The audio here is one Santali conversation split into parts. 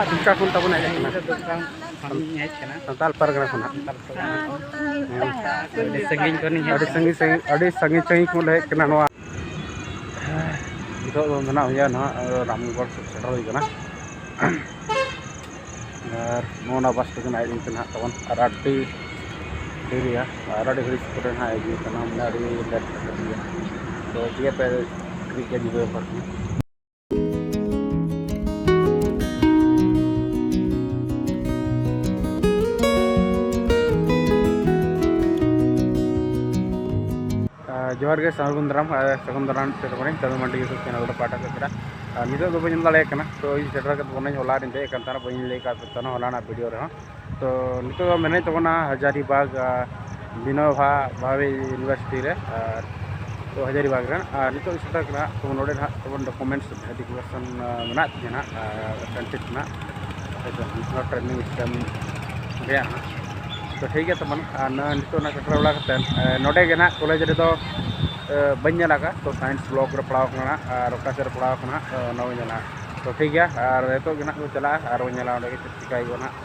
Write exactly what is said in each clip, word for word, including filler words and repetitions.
ᱫᱩᱢᱠᱟ ᱠᱷᱚᱱ ᱛᱟᱵᱚᱱ ᱦᱮᱡ ᱟᱠᱟᱱᱟ᱾ ᱫᱩᱢᱠᱟ ᱠᱷᱚᱱᱤᱧ ᱦᱮᱡ ᱟᱠᱟᱱᱟ᱾ ᱥᱟᱱᱛᱟᱲ ᱯᱟᱨᱜᱟᱱᱟ ᱠᱷᱚᱱᱟᱜ᱾ ᱥᱟᱱᱛᱟᱲ ᱯᱟᱨᱜᱟᱱᱟ ᱠᱷᱚᱱ᱾ ᱦᱮᱸ᱾ ᱟᱹᱰᱤ ᱥᱟᱺᱜᱤᱧ ᱠᱷᱚᱱᱤᱧ ᱦᱮᱡ ᱟᱹᱰᱤ ᱟᱠᱟᱱᱟ᱾ ᱥᱟᱺᱜᱤᱧ ᱥᱟᱺᱜᱤᱧ, ᱟᱹᱰᱤ ᱥᱟᱺᱜᱤᱧ ᱥᱟᱺᱜᱤᱧ ᱠᱷᱚᱱ ᱞᱮ ᱦᱮᱡ ᱟᱠᱟᱱᱟ ᱱᱚᱣᱟ᱾ ᱱᱤᱛᱚᱜ ᱫᱚ ᱢᱮᱱᱟᱜ ᱦᱩᱭᱟ ᱱᱟᱦᱟᱜ ᱨᱟᱢᱜᱚᱲ ᱥᱮᱫ ᱥᱮᱴᱮᱨ ᱦᱩᱭ ᱟᱠᱟᱱᱟ᱾ ᱟᱨ ᱱᱚᱜᱼᱚ ᱱᱟ ᱵᱟᱥ ᱴᱷᱤᱠᱟᱹᱱᱟ ᱦᱮᱡ ᱞᱮᱱ ᱛᱮ ᱱᱟᱦᱟᱜ ᱛᱟᱵᱚᱱ ᱟᱨ ᱟᱹᱰᱤ ᱫᱮᱨᱤᱭᱟ ᱟᱨ ᱟᱹᱰᱤ ᱜᱷᱟᱹᱲᱤᱡ ᱯᱚᱨᱮ ᱱᱟᱦᱟᱜ ᱦᱤᱡᱩᱜ ᱠᱟᱱᱟ, ᱢᱟᱱᱮ ᱟᱹᱰᱤ ᱞᱮᱴ ᱠᱟᱛᱮ ᱦᱩᱭᱩᱜᱼᱟ᱾ ᱛᱚ ᱴᱷᱤᱠ ᱜᱮᱭᱟ, ᱯᱮ ᱴᱷᱤᱠ ᱜᱮᱭᱟ, ᱧᱤᱫᱟᱹ ᱵᱮᱯᱟᱨ ᱠᱟᱱᱟ᱾ ᱟᱨ ᱡᱚᱦᱟᱨ ᱜᱮ, ᱥᱟᱹᱜᱩᱱ ᱫᱟᱨᱟᱢ, ᱟᱨ ᱥᱟᱹᱜᱩᱱ ᱫᱟᱨᱟᱢ ᱥᱮᱴᱮᱨ ᱠᱟᱹᱱᱟᱹᱧ ᱠᱟᱹᱢᱤ ᱢᱟᱹᱱᱰᱤ YouTube ᱪᱮᱱᱮᱞ ᱨᱮ ᱯᱟᱦᱴᱟ ᱥᱮᱫ ᱠᱷᱚᱱᱟᱜ᱾ ᱟᱨ ᱱᱤᱛᱚᱜ ᱫᱚ ᱵᱟᱹᱧ ᱧᱮᱞ ᱫᱟᱲᱮᱭᱟᱜ ᱠᱟᱱᱟ, ᱛᱚ ᱤᱧ ᱥᱮᱴᱮᱨ ᱠᱟᱛᱮ ᱵᱚᱱᱟᱧ ᱦᱚᱞᱟ ᱨᱤᱧ ᱫᱮᱡ ᱟᱠᱟᱱ ᱛᱟᱦᱮᱱᱟ, ᱵᱟᱹᱧ ᱞᱟᱹᱭ ᱟᱠᱟᱫ ᱯᱮ ᱛᱟᱦᱮᱱᱟ ᱦᱚᱞᱟᱱᱟᱜ ᱵᱷᱤᱰᱤᱭᱳ ᱨᱮᱦᱚᱸ᱾ ᱛᱚ ᱱᱤᱛᱚᱜ ᱫᱚ ᱢᱮᱱᱟᱹᱧ ᱛᱟᱵᱚᱱᱟ ᱦᱟᱡᱟᱨᱤᱵᱟᱜᱽ, ᱟᱨ, ᱵᱤᱱᱳᱵᱷᱟ ᱵᱷᱟᱵᱮ ᱤᱭᱩᱱᱤᱵᱷᱟᱨᱥᱤᱴᱤ ᱨᱮ, ᱟᱨ ᱛᱚ ᱦᱟᱡᱟᱨᱤᱵᱟᱜᱽ ᱨᱮ᱾ ᱟᱨ ᱱᱤᱛᱚᱜ ᱤᱧ ᱥᱮᱴᱮᱨ ᱠᱟᱱᱟ, ᱛᱚ ᱱᱚᱰᱮ ᱱᱟᱦᱟᱜ ᱛᱟᱵᱚᱱ ᱰᱚᱠᱩᱢᱮᱱᱴᱥ ᱵᱷᱮᱨᱤᱯᱷᱤᱠᱮᱥᱚᱱ, ᱟᱨ, ᱢᱮᱱᱟᱜ ᱛᱤᱧᱟᱹ ᱱᱟᱦᱟᱜ, ᱟᱨ ᱥᱟᱱᱪᱤᱛ ᱨᱮᱱᱟᱜ ᱦᱳᱭᱛᱳ ᱱᱚᱣᱟ ᱴᱨᱮᱱᱤᱝ ᱥᱤᱥᱴᱮᱢ ᱨᱮᱭᱟᱜ ᱱᱟᱦᱟᱜ᱾ ᱛᱚ ᱴᱷᱤᱠ ᱜᱮᱭᱟ ᱛᱟᱵᱚᱱ, ᱟᱨ ᱱᱚᱣᱟ ᱱᱤᱛᱚᱜ ᱚᱱᱟ ᱥᱮᱴᱮᱨ ᱵᱟᱲᱟ ᱠᱟᱛᱮᱫ, ᱮ, ᱱᱚᱰᱮ ᱜᱮ ᱱᱟᱦᱟᱜ ᱠᱚᱞᱮᱡᱽ ᱨᱮᱫᱚ, ᱮ, ᱵᱟᱹᱧ ᱧᱮᱞ ᱟᱠᱟᱫ, ᱛᱚ ᱥᱟᱭᱮᱱᱥ ᱵᱞᱚᱠ ᱨᱮ ᱯᱟᱲᱟᱣ ᱠᱟᱱᱟ ᱱᱟᱦᱟᱜ, ᱟᱨ ᱚᱠᱟ ᱥᱮᱫ ᱨᱮ ᱯᱟᱲᱟᱣ ᱠᱟᱱᱟ ᱱᱟᱦᱟᱜ, ᱛᱚ ᱚᱱᱟ ᱵᱟᱹᱧ ᱧᱮᱞ ᱟᱠᱟᱫ᱾ ᱛᱚ ᱴᱷᱤᱠ ᱜᱮᱭᱟ, ᱟᱨ ᱱᱤᱛᱚᱜ ᱜᱮ ᱱᱟᱦᱟᱜ ᱠᱚ ᱪᱟᱞᱟᱜᱼᱟ, ᱟᱨ ᱵᱚᱱ ᱧᱮᱞᱟ ᱚᱸᱰᱮ ᱜᱮ ᱪᱮᱫ ᱪᱤᱠᱟᱹ ᱦᱩᱭᱩᱜᱼᱟ ᱱᱟᱦᱟᱜ᱾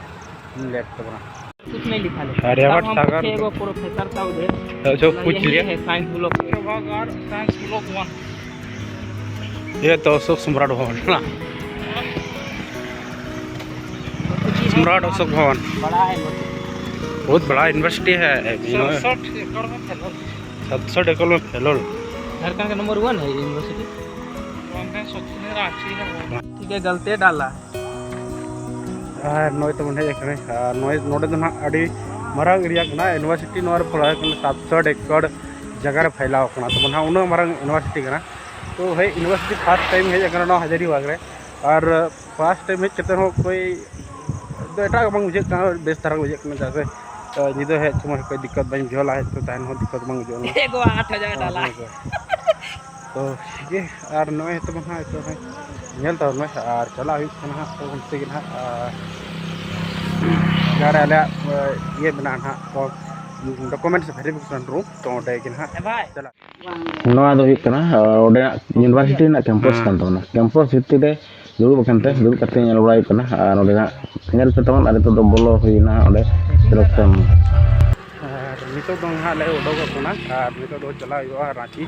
कुछ नहीं लिखा लेकिन। आर्यभट्ट सागर। वो प्रोफेसर था उधर। अच्छा, पूछ लिया। है साइंस ब्लॉक में। प्रभागार साइंस ब्लॉक वन। ये तो अशोक सम्राट भवन है ना? सम्राट अशोक भवन। बड़ा है यूनिवर्सिटी। बहुत बड़ा यूनिवर्सिटी है। सड़सठ एकड़ में फैलल। सड़सठ एकड़ में फैलल। झारखंड का नंबर वन है ये यूनिवर्सिटी। ठीक है, गलते डाला। ᱟᱨ ᱱᱚᱜᱼᱚᱭ ᱛᱟᱵᱚᱱ ᱦᱮᱡ ᱟᱠᱟᱱᱟ᱾ ᱟᱨ ᱱᱚᱜᱼᱚᱭ ᱱᱚᱰᱮ ᱫᱚ ᱱᱟᱦᱟᱜ ᱟᱹᱰᱤ ᱢᱟᱨᱟᱝ ᱮᱨᱤᱭᱟ ᱠᱟᱱᱟ, ᱤᱭᱩᱱᱤᱵᱷᱟᱨᱥᱤᱴᱤ ᱱᱚᱣᱟ ᱨᱮ ᱯᱟᱲᱦᱟᱣ ᱠᱟᱱᱟ, ᱥᱟᱛᱥᱚ ᱮᱠᱚᱨ ᱡᱟᱭᱜᱟ ᱨᱮ ᱯᱷᱟᱭᱞᱟᱣ ᱠᱟᱱᱟ᱾ ᱛᱟᱵᱚᱱ ᱱᱟᱦᱟᱜ ᱩᱱᱟᱹᱜ ᱢᱟᱨᱟᱝ ᱤᱭᱩᱱᱤᱵᱷᱟᱨᱥᱤᱴᱤ ᱠᱟᱱᱟ᱾ ᱛᱚ ᱦᱮᱡ, ᱤᱭᱩᱱᱤᱵᱷᱟᱨᱥᱤᱴᱤ ᱯᱷᱟᱥᱴ ᱴᱟᱭᱤᱢ ᱦᱮᱡ ᱟᱠᱟᱱᱟ ᱱᱚᱣᱟ ᱦᱟᱡᱟᱨᱤᱵᱟᱜᱽ ᱨᱮ᱾ ᱟᱨ ᱯᱷᱟᱥᱴ ᱴᱟᱭᱤᱢ ᱦᱮᱡ ᱠᱟᱛᱮ ᱦᱚᱸ ᱚᱠᱚᱭ ᱫᱚ ᱮᱴᱟᱜ ᱜᱮ ᱵᱟᱝ ᱵᱩᱡᱷᱟᱹᱜ ᱠᱟᱱᱟ, ᱵᱮᱥ ᱫᱷᱟᱨᱟ ᱜᱮ ᱵᱩᱡᱷᱟᱹᱜ ᱠᱟᱱᱟ᱾ ᱪᱮᱫᱟᱜ ᱥᱮ, ᱛᱚ, ᱧᱤᱫᱟᱹ ᱦᱮᱡ ᱥᱚᱢᱚᱭ ᱚᱠᱚᱭ ᱫᱤᱠᱠᱚᱛ ᱵᱟᱹᱧ ᱵᱩᱡᱷᱟᱹᱣ ᱞᱮᱫᱟ, ᱦᱮᱡ ᱠᱟᱛᱮ ᱛᱟᱦᱮᱱ ᱦᱚᱸ ᱫᱤᱠᱠᱚᱛ ᱵᱟᱝ ᱵᱩᱡᱷᱟᱹᱣ ᱞᱮᱱᱟ᱾ ᱮᱜᱳ ᱟᱴ ᱦᱟᱡᱟᱨ ᱰᱟᱞᱟᱨ᱾ ᱦᱮᱸ, ᱦᱮᱸ᱾ ᱛᱚ ᱴᱷᱤᱠ ᱜᱮ, ᱟᱨ ᱱᱚᱜᱼᱚᱭ ᱛᱟᱵᱚᱱ ᱦᱟᱸᱜ ᱱᱤᱛᱚᱜ ᱦᱟᱸᱜ ᱧᱮᱞ ᱛᱟᱵᱚᱱ ᱢᱮ, ᱟᱨ ᱪᱟᱞᱟᱜ ᱦᱩᱭᱩᱜ ᱠᱟᱱᱟ ᱦᱟᱸᱜ ᱛᱚ ᱚᱱᱛᱮ ᱜᱮ ᱱᱟᱦᱟᱜ, ᱟᱨ ᱡᱟᱦᱟᱸ ᱨᱮ ᱟᱞᱮᱭᱟᱜ, ᱤᱭᱟᱹ ᱢᱮᱱᱟᱜᱼᱟ ᱱᱟᱦᱟᱜ, ᱠᱚ ᱰᱚᱠᱩᱢᱮᱱᱴᱥ ᱵᱷᱮᱨᱤᱯᱷᱤᱠᱮᱥᱚᱱ ᱨᱩᱢ, ᱛᱚ ᱚᱸᱰᱮ ᱜᱮ ᱱᱟᱦᱟᱜ ᱮ ᱵᱷᱟᱭ᱾ ᱪᱟᱞᱟᱜ᱾ ᱱᱚᱣᱟ ᱫᱚ ᱦᱩᱭᱩᱜ ᱠᱟᱱᱟ, ᱟᱨ ᱚᱸᱰᱮᱱᱟᱜ ᱤᱭᱩᱱᱤᱵᱷᱟᱨᱥᱤᱴᱤ ᱨᱮᱱᱟᱜ ᱠᱮᱢᱯᱟᱥ ᱦᱮᱸ᱾ ᱠᱟᱱ ᱛᱟᱵᱚᱱᱟ᱾ ᱠᱮᱢᱯᱟᱥ ᱵᱷᱤᱛᱨᱤ ᱨᱮ ᱫᱩᱲᱩᱵ ᱟᱠᱟᱱ ᱛᱮ, ᱫᱩᱲᱩᱵ ᱠᱟᱛᱮ ᱧᱮᱞ ᱵᱟᱲᱟ ᱦᱩᱭᱩᱜ ᱠᱟᱱᱟ᱾ ᱟᱨ ᱚᱸᱰᱮ ᱦᱟᱸᱜ ᱧᱮᱞ ᱯᱮ ᱛᱟᱵᱚᱱ, ᱟᱨ ᱱᱤᱛᱚᱜ ᱫᱚ ᱵᱚᱞᱚ ᱦᱩᱭᱱᱟ ᱚᱸᱰᱮ ᱥᱮᱞᱮᱠᱥᱚᱱ᱾ ᱟᱨ ᱱᱤᱛᱚᱜ ᱫᱚ ᱦᱟᱸᱜ ᱞᱮ ᱩᱰᱩᱠᱚᱜ ᱠᱟᱱᱟ, ᱟᱨ ᱱᱤᱛᱚᱜ ᱫᱚ ᱪᱟᱞᱟᱜ ᱦᱩᱭᱩᱜᱼᱟ ᱨᱟᱸᱪᱤ᱾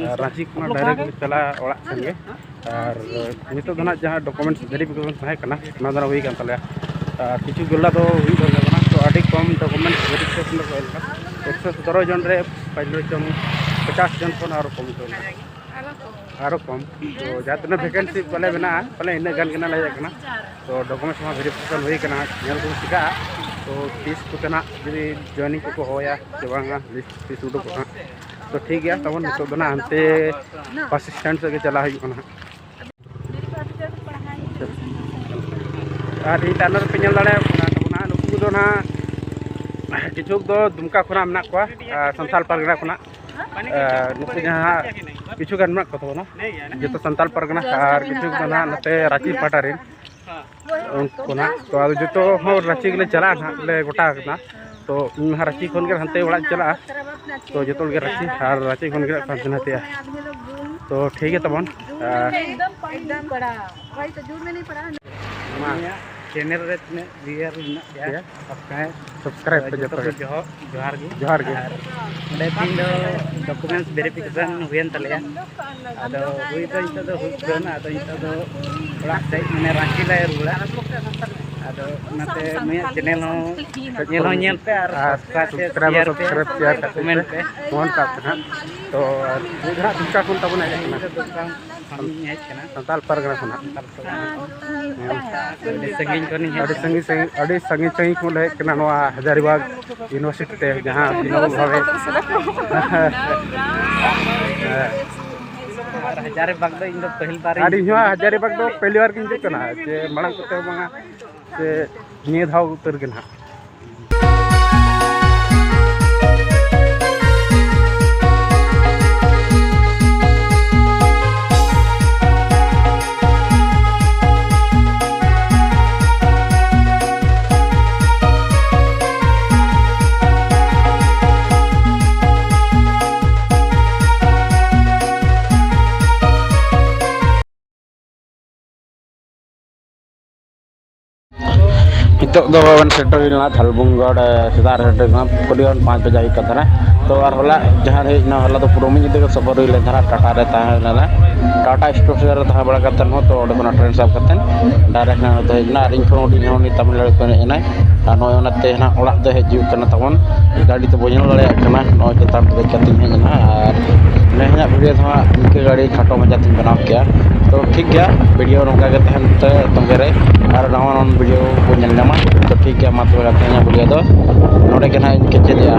ᱟᱨ ᱨᱟᱸᱪᱤ ᱠᱷᱚᱱᱟᱜ ᱰᱟᱭᱨᱮᱠᱴ ᱞᱮ ᱪᱟᱞᱟᱜᱼᱟ ᱚᱲᱟᱜ ᱥᱮᱱ ᱜᱮ᱾ ᱟᱨ ᱱᱤᱛᱚᱜ ᱫᱚ ᱱᱟᱜ ᱡᱟᱦᱟᱸ ᱰᱚᱠᱩᱢᱮᱱᱴᱥ ᱵᱷᱮᱨᱤᱯᱷᱤᱠᱮᱥᱚᱱ ᱛᱟᱦᱮᱸ ᱠᱟᱱᱟ, ᱚᱱᱟ ᱫᱚ ᱱᱟᱜ ᱦᱩᱭ ᱠᱟᱱ ᱛᱟᱞᱮᱭᱟ᱾ ᱟᱨ ᱠᱤᱪᱷᱩ ᱜᱚᱞᱟ ᱫᱚ ᱦᱩᱭ ᱠᱟᱱ ᱛᱟᱵᱚᱱᱟ, ᱛᱚ ᱟᱹᱰᱤ ᱠᱚᱢ ᱰᱚᱠᱩᱢᱮᱱᱴᱥ ᱵᱷᱮᱨᱤᱯᱷᱤᱠᱮᱥᱚᱱ ᱫᱚ ᱦᱩᱭ ᱞᱮᱱᱟ᱾ ᱮᱠᱥᱚ ᱥᱚᱛᱮᱨᱚ ᱡᱚᱱ ᱨᱮ ᱯᱟᱸᱪ ᱡᱚᱱ ᱠᱷᱚᱱ ᱟᱨᱚ ᱠᱚᱢ ᱠᱚ ᱢᱮᱱᱟᱜᱼᱟ᱾ ᱟᱨᱚ ᱠᱚᱢ᱾ ᱛᱚ ᱡᱟᱦᱟᱸ ᱛᱤᱱᱟᱹᱜ ᱵᱷᱮᱠᱮᱱᱥᱤ ᱯᱟᱞᱮ ᱢᱮᱱᱟᱜᱼᱟ, ᱯᱟᱞᱮ ᱤᱱᱟᱹᱜ ᱜᱟᱱ ᱜᱮ ᱱᱟᱜ ᱞᱮ ᱦᱮᱡ ᱟᱠᱟᱱᱟ᱾ ᱛᱚ ᱰᱚᱠᱩᱢᱮᱱᱴᱥ ᱢᱟ ᱵᱷᱮᱨᱤᱯᱷᱤᱠᱮᱥᱚᱱ ᱦᱩᱭ ᱠᱟᱱᱟ, ᱧᱮᱞ ᱠᱚ ᱪᱤᱠᱟᱹᱜᱼᱟ᱾ ᱛᱚ ᱛᱤᱥ ᱠᱚᱛᱮ ᱱᱟᱜ ᱡᱩᱫᱤ ᱡᱚᱭᱮᱱᱤᱝ ᱠᱚᱠᱚ ᱦᱚᱦᱚᱭᱟ ᱥᱮ ᱵᱟᱝᱟ, ᱞᱤᱥᱴ ᱛᱤᱥ ᱩᱰᱩᱠᱚᱜᱼᱟ ᱦᱟᱸᱜ᱾ ᱛᱚ ᱴᱷᱤᱠ ᱜᱮᱭᱟ, ᱛᱟᱵᱚᱱ ᱱᱤᱛᱚᱜ ᱫᱚ ᱱᱟᱜ ᱦᱟᱱᱛᱮ ᱵᱟᱥ ᱥᱴᱮᱱᱰ ᱥᱮᱫ ᱜᱮ ᱪᱟᱞᱟᱜ ᱦᱩᱭᱩᱜ ᱠᱟᱱᱟ ᱦᱟᱸᱜ᱾ ᱟᱨ ᱤᱧ ᱛᱟᱭᱱᱚᱢ ᱨᱮᱯᱮ ᱧᱮᱞ ᱫᱟᱲᱮᱭᱟᱠᱚ ᱠᱟᱱᱟ ᱛᱟᱵᱚᱱᱟ, ᱱᱩᱠᱩ ᱫᱚ ᱱᱟᱦᱟᱜ ᱠᱤᱪᱷᱩ ᱫᱚ ᱫᱩᱢᱠᱟ ᱠᱷᱚᱱᱟᱜ ᱢᱮᱱᱟᱜ ᱠᱚᱣᱟ, ᱟᱨ ᱥᱟᱱᱛᱟᱲ ᱯᱟᱨᱜᱟᱱᱟ ᱠᱷᱚᱱᱟᱜ᱾ ᱟᱨ ᱱᱩᱠᱩ ᱡᱟᱦᱟᱸ ᱠᱤᱪᱷᱩ ᱜᱟᱱ ᱢᱮᱱᱟᱜ ᱠᱚ ᱛᱟᱵᱚᱱᱟ, ᱡᱚᱛᱚ ᱥᱟᱱᱛᱟᱲ ᱯᱟᱨᱜᱟᱱᱟ, ᱟᱨ ᱠᱤᱪᱷᱩ ᱫᱚ ᱱᱟᱦᱟᱜ ᱱᱚᱛᱮ ᱨᱟᱸᱪᱤ ᱯᱟᱦᱴᱟ ᱨᱮᱱ ᱩᱱᱠᱩ ᱱᱟᱦᱟᱜ᱾ ᱛᱚ ᱟᱫᱚ ᱡᱚᱛᱚ ᱦᱚᱲ ᱨᱟᱸᱪᱤ ᱜᱮᱞᱮ ᱪᱟᱞᱟᱜᱼᱟ ᱱᱟᱦᱟᱜ, ᱞᱮ ᱜᱚᱴᱟ ᱟᱠᱟᱫᱟ᱾ ᱛᱚ ᱤᱧ ᱢᱟ ᱨᱟᱸᱪᱤ ᱠᱷᱚᱱ ᱜᱮ ᱦᱟᱱᱛᱮ ᱚᱲᱟᱜ ᱤᱧ ᱪᱟᱞᱟᱜᱼᱟ᱾ ᱛᱚ ᱡᱚᱛᱚ ᱦᱚᱲ ᱜᱮ ᱨᱟᱸᱪᱤ, ᱟᱨ ᱨᱟᱸᱪᱤ ᱠᱷᱚᱱ ᱜᱮ ᱦᱟᱱᱛᱮ ᱱᱟᱛᱮᱜᱼᱟ᱾ ᱛᱚ ᱴᱷᱤᱠ ᱜᱮ ᱛᱟᱵᱚᱱ᱾ ᱟᱨ ᱱᱚᱣᱟ ᱪᱮᱱᱮᱞ ᱨᱮ ᱛᱤᱱᱟᱹᱜ ᱵᱷᱤᱭᱩᱣᱟᱨ ᱢᱮᱱᱟᱜ ᱯᱮᱭᱟ, ᱴᱷᱤᱠ ᱜᱮᱭᱟ᱾ ᱥᱟᱵᱥᱠᱨᱟᱭᱤᱵ ᱯᱮ ᱡᱚᱛᱚ ᱜᱮ᱾ ᱡᱚᱦᱚ-, ᱡᱚᱦᱟᱨ ᱜᱮ᱾ ᱡᱚᱦᱟᱨ ᱜᱮ᱾ ᱟᱨ ᱚᱸᱰᱮ ᱛᱤᱦᱤᱧ ᱫᱚ ᱰᱚᱠᱩᱢᱮᱱᱴᱥ ᱵᱷᱮᱨᱤᱯᱷᱤᱠᱮᱥᱚᱱ ᱦᱩᱭᱮᱱ ᱛᱟᱞᱮᱭᱟ᱾ ᱟᱫᱚ ᱦᱩᱭ ᱫᱚ ᱱᱤᱛᱚᱜ ᱫᱚ ᱦᱩᱭ ᱯᱩᱨᱟᱹᱣᱱᱟ᱾ ᱟᱫᱚ ᱱᱤᱛᱚᱜ ᱫᱚ ᱚᱲᱟᱜ ᱥᱮᱫ, ᱢᱟᱱᱮ ᱨᱟᱸᱪᱤ ᱞᱮ ᱨᱩᱣᱟᱹᱲᱟ᱾ ᱟᱫᱚ ᱚᱱᱟᱛᱮ ᱱᱩᱭᱟᱜ ᱪᱮᱱᱮᱞ ᱦᱚᱸ ᱧᱮᱞ ᱦᱚᱸ ᱧᱮᱞ ᱯᱮ ᱟᱨ ᱟᱨ ᱥᱟᱵᱥᱠᱨᱟᱭᱤᱵ ᱦᱚᱸ ᱥᱟᱵᱥᱠᱨᱟᱭᱤᱵ ᱥᱮᱭᱟᱨ ᱯᱮ, ᱥᱟᱵᱥᱠᱨᱟᱭᱤᱵ ᱥᱮᱭᱟᱨ ᱠᱟᱛᱮ ᱠᱚᱢᱮᱱᱴ ᱯᱮ᱾ ᱯᱷᱳᱱ ᱠᱟᱜ ᱯᱮ ᱦᱟᱸᱜ᱾ ᱛᱚ ᱱᱩᱭ ᱫᱚ ᱦᱟᱸᱜ ᱫᱩᱢᱠᱟ ᱠᱷᱚᱱ ᱛᱟᱵᱚᱱ ᱦᱮᱡ ᱟᱠᱟᱱᱟ᱾ ᱥᱟᱺᱜᱤᱧ ᱦᱮᱡ ᱟᱠᱟᱱᱟ᱾ ᱥᱟᱱᱛᱟᱲ ᱯᱟᱨᱜᱟᱱᱟ ᱠᱷᱚᱱᱟᱜ᱾ ᱟᱹᱰᱤ ᱥᱟᱺᱜᱤᱧ ᱠᱷᱚᱱᱤᱧ ᱦᱮᱡ ᱟᱹᱰᱤ ᱟᱠᱟᱱᱟ᱾ ᱥᱟᱺᱜᱤᱧ ᱥᱟᱺᱜᱤᱧ, ᱟᱹᱰᱤ ᱥᱟᱺᱜᱤᱧ ᱥᱟᱺᱜᱤᱧ ᱠᱷᱚᱱ ᱞᱮ ᱦᱮᱡ ᱟᱠᱟᱱᱟ ᱱᱚᱣᱟ ᱦᱟᱡᱟᱨᱤᱵᱟᱜᱽ ᱤᱭᱩᱱᱤᱵᱷᱟᱨᱥᱤᱴᱤ ᱛᱮ, ᱡᱟᱦᱟᱸ ᱫᱤᱱᱟᱹᱢ ᱵᱷᱟᱵᱮ᱾ ᱦᱮᱸ᱾ ᱟᱨ ᱦᱟᱡᱟᱨᱤᱵᱟᱜᱽ ᱫᱚ ᱤᱧ ᱫᱚ ᱯᱟᱹᱦᱤᱞ ᱵᱟᱨ ᱟᱨ ᱤᱧ ᱦᱚᱸ ᱦᱟᱡᱟᱨᱤᱵᱟᱜᱽ ᱫᱚ ᱯᱟᱹᱦᱤᱞ ᱵᱟᱨ ᱜᱤᱧ ᱦᱤᱡᱩᱜ ᱠᱟᱱᱟ, ᱡᱮ ᱢᱟᱲᱟᱝ ᱠᱚᱛᱮ ᱦᱚᱸ ᱵᱟᱝᱟ, ᱥᱮ ᱱᱤᱭᱟᱹ ᱫᱷᱟᱣ ᱩᱛᱟᱹᱨ ᱜᱮ ᱱᱟᱦᱟᱜ᱾ ᱱᱤᱛᱚᱜ ᱫᱚ ᱵᱚᱱ ᱥᱮᱴᱮᱨ ᱮᱱᱟ ᱛᱷᱟᱞᱵᱩᱝᱜᱚᱲ, ᱥᱮᱛᱟᱜ ᱨᱮ ᱥᱮᱴᱮᱨ ᱮᱱᱟ, ᱠᱚᱰᱤᱭᱚᱱ ᱯᱟᱸᱪ ᱵᱟᱡᱟ ᱦᱩᱭᱩᱜ ᱠᱟᱱ ᱛᱟᱦᱮᱱᱟ᱾ ᱛᱚ ᱟᱨ ᱦᱚᱞᱟ ᱡᱟᱦᱟᱸ ᱨᱮ ᱦᱮᱡ ᱮᱱᱟ, ᱦᱚᱞᱟ ᱫᱚ ᱯᱩᱨᱟᱹ ᱢᱤᱫ ᱧᱤᱫᱟᱹ ᱜᱮ ᱥᱚᱯᱷᱚᱨ ᱦᱩᱭ ᱞᱮᱱ ᱛᱟᱦᱮᱱᱟ, ᱴᱟᱴᱟ ᱨᱮ ᱛᱟᱦᱮᱸ ᱦᱩᱭ ᱞᱮᱱᱟ, ᱴᱟᱴᱟ ᱥᱴᱮᱥᱚᱱ ᱨᱮ ᱛᱟᱦᱮᱸ ᱵᱟᱲᱟ ᱠᱟᱛᱮ ᱦᱚᱸ᱾ ᱛᱚ ᱚᱸᱰᱮ ᱠᱷᱚᱱᱟᱜ ᱴᱨᱮᱱ ᱥᱟᱵ ᱠᱟᱛᱮ ᱰᱟᱭᱨᱮᱠᱴ ᱱᱚᱛᱮ ᱦᱮᱡ ᱮᱱᱟ᱾ ᱟᱨ ᱤᱧ ᱠᱷᱚᱱ ᱦᱩᱰᱤᱧ ᱦᱚᱸ ᱩᱱᱤ ᱛᱟᱢᱤᱞᱱᱟᱲᱩ ᱠᱷᱚᱱ ᱦᱮᱡ ᱮᱱᱟᱭ, ᱟᱨ ᱱᱚᱜᱼᱚᱭ ᱚᱱᱟᱛᱮ ᱱᱟᱜ ᱚᱲᱟᱜ ᱫᱚ ᱦᱮᱡ ᱦᱩᱭᱩᱜ ᱠᱟᱱᱟ ᱛᱟᱵᱚᱱ᱾ ᱜᱟᱹᱰᱤ ᱛᱮ ᱵᱟᱹᱧ ᱧᱮᱞ ᱫᱟᱲᱮᱭᱟᱜ ᱠᱟᱱᱟ, ᱱᱚᱜᱼᱚᱭ ᱪᱮᱛᱟᱱ ᱨᱮ ᱫᱮᱡ ᱠᱟᱛᱮᱧ ᱦᱮᱡ ᱮᱱᱟ᱾ ᱟᱨ ᱱᱮᱦᱟᱜ ᱵᱷᱤᱰᱤᱭᱳ ᱫᱚ ᱦᱟᱸᱜ ᱤᱱᱠᱟᱹ ᱜᱟᱹᱰᱤ ᱠᱷᱟᱴᱚ ᱢᱟᱪᱷᱟ ᱛᱮᱧ ᱵᱮᱱᱟᱣ ᱠᱮᱜᱼᱟ᱾ ᱛᱚ ᱴᱷᱤᱠ ᱜᱮᱭᱟ, ᱵᱷᱤᱰᱤᱭᱳ ᱱᱚᱝᱠᱟ ᱜᱮ ᱛᱟᱦᱮᱱ ᱛᱮ ᱛᱚᱸᱜᱮ ᱨᱮ, ᱟᱨ ᱱᱟᱣᱟ ᱱᱟᱣᱟ ᱵᱷᱤᱰᱤᱭᱳ ᱵᱚᱱ ᱧᱮᱞ ᱧᱟᱢᱟ᱾ ᱛᱚ ᱴᱷᱤᱠ ᱜᱮᱭᱟ, ᱢᱟ ᱛᱚᱵᱮ ᱛᱮᱦᱮᱧᱟᱜ ᱵᱷᱤᱰᱤᱭᱳ ᱫᱚ ᱱᱚᱰᱮ ᱜᱮ ᱱᱟᱦᱟᱜ ᱤᱧ ᱠᱮᱪᱮᱫᱮᱜᱼᱟ᱾